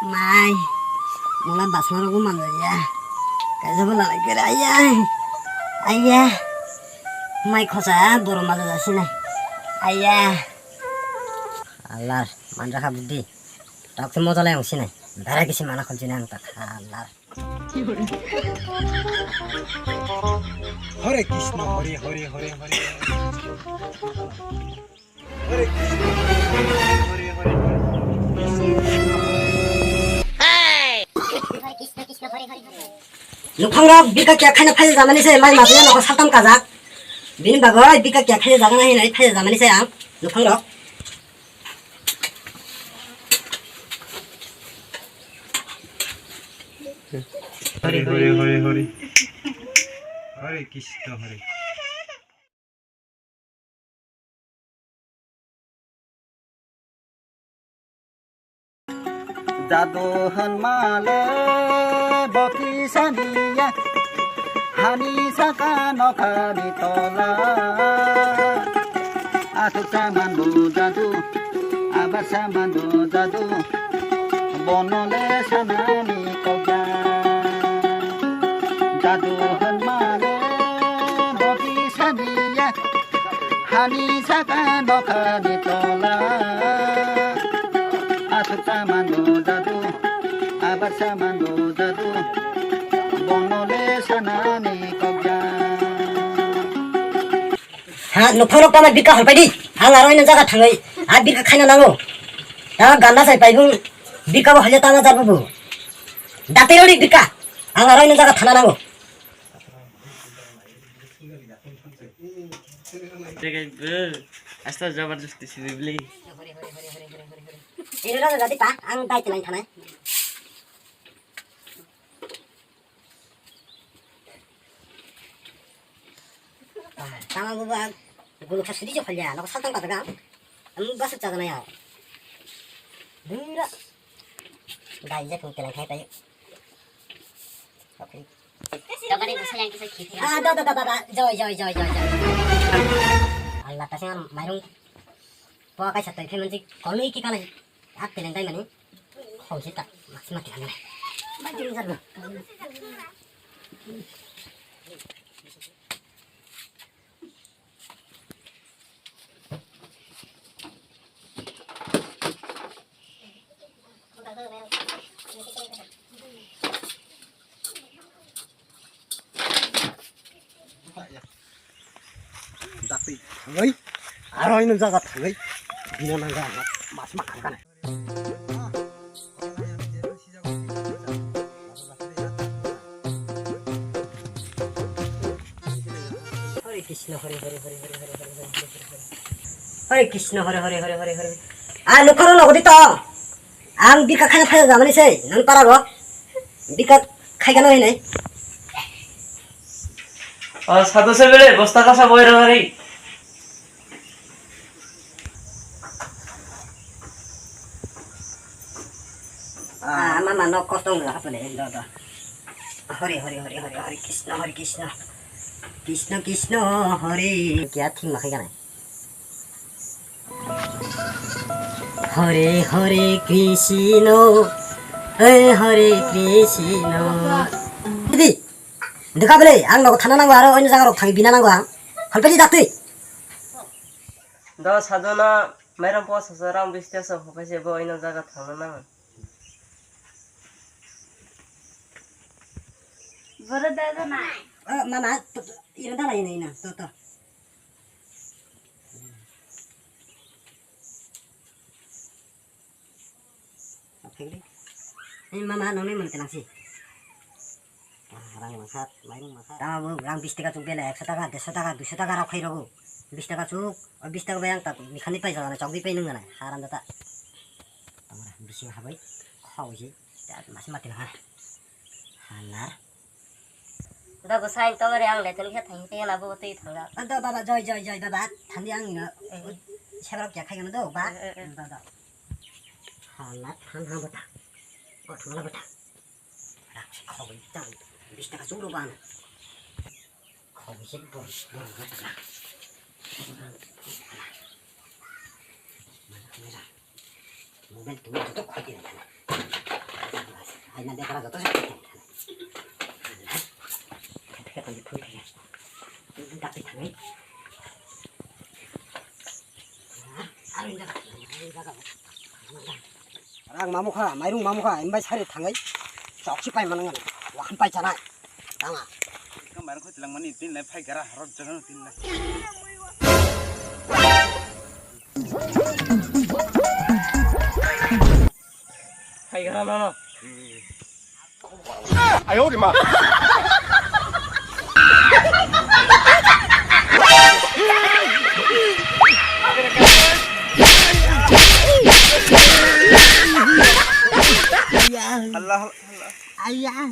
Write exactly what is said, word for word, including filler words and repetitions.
Mai, mula basma rogo manjaya. Kaisa bo lalai kere, aiya. Aiya. Mai khosa, boro maja jasina. Aiya. Alar, manjakha budi. Tok se moja lai ang sinai. Dara kisi mana khol sinai ang tak. Alar. Hare Krishna, Hare Hare, Hare Hare. Hare Krishna, Hare Hare, Hare Hare. Nukhangrok bika kya khaina phai jamani se mai masya nokho satam kajak. Bini bagwi bika kya khaina jagana hinai phai jamani se ang. Nukhangrok. Hare Hare Hare Hare. Hare Krishna Hare. Jadu hwnmale bokisaniya, hani saka nokhani tola. Aswk samanbo jadu, abar samanbo jadu, bonole sanani kokja. Jadu hwnmale bokisaniya, hani saka nokhani tola. Aswk samanbo jadu, abar samanbo jadu, bonole sanani kokja. Ha, nokphang rok tama bika horpai di. Ang aro ino jaga thangwi. A bika khaina nango. Tama ganda sai paibung bika bo hole tama jarbo bo. Dati rori bika. Ang aro ino jaga thana nango. Asta jabardasti sibibli. Ino raja jadi pa, ang dai tilang thanai. Tama buba guluk sa sudi jokholya, nokho satang kata ga. Am basuk chagana ya. Dura. Gai je thung telai khai pai. Okay. Tokani busa yang kisa khiti. Ah, da, da, da, da, da. Joy, joy, joy, joy, joy. Allah ta sing mairung. Po kai sa toi phai manji kolmi ki kana. Ak teleng tai mani. Khau si ta. Mak si mak teleng. Ba jung jar na. Dati thangwi, aro ino jaga thangwi, bina nangga ang mas ma khangkane. Hare Krishna, Hare Hare, Hare Hare, Hare Hare, Hare Hare. Hare Krishna, Hare Hare, Hare Hare, Hare Hare. Ah, nokaro logo di to. Ang bika khaina phai jamani sei, nang para ro. Bika khai gano hinai. Oh, satu sebele, bosta kasa boy ro hari. Ah, mama, no kosto wng hapole, do, do. Hare, Hare, Hare, Hare, Hare Krishna, Hare Krishna. Krishna, Krishna, Hare. Kya thing ma khai ganai? Hare, Hare Krishna, eh, Hare Krishna. Didi, dekha bole, ang nogo thana nango, aro oino jaga rok thangwi bina nango ang. Halpeli daktwi. Do sadona, mairam po sasa rang bisti asa hokaise bo oino jaga thangna nango. Boro dada na. Oh, mama, to, to, ino dala ino, ino, to, to. Oke, deh. Ini mama, noni mana tenang sih. Ah, rang mangkhat, mairung mangkhat. Tama bo rang bis taka chuk bele, ekso taka, derso taka, duiso taka rok khai rogo. Bis taka chuk, o bis taka bayang tak, mikhani pai jana, chok di pai nung jana, haram data. Tamara bising habai, khau ji, tak masi mati nang ha. Hanar. Da go sain to re ang le tun khe thang khe na bo tei thang da. Ado baba, joy, joy, joy, baba, thang di ang ino. Eh. Sebrok ya khai no do, ba. Eh, eh, eh. Da, da. Hanar, thang ha bata. Ko thang la bata. Rak si khogoi tang, bis taka chuk rw ban. Khogoi se bor, bor rw taka. Mobile tu joto khoi di na. Aina de kara joto se. Dakti thangwi. Arung jaga, arung jaga. Rang mamukha, mairung mamukha, embai sari thangwi. Chok si pai manang, wahan pai chanai. Tama. Kang mairung khoi tilang mani, tin lai phai gara, rot jaga tin lai. Phai gara no no. Allah, Allah.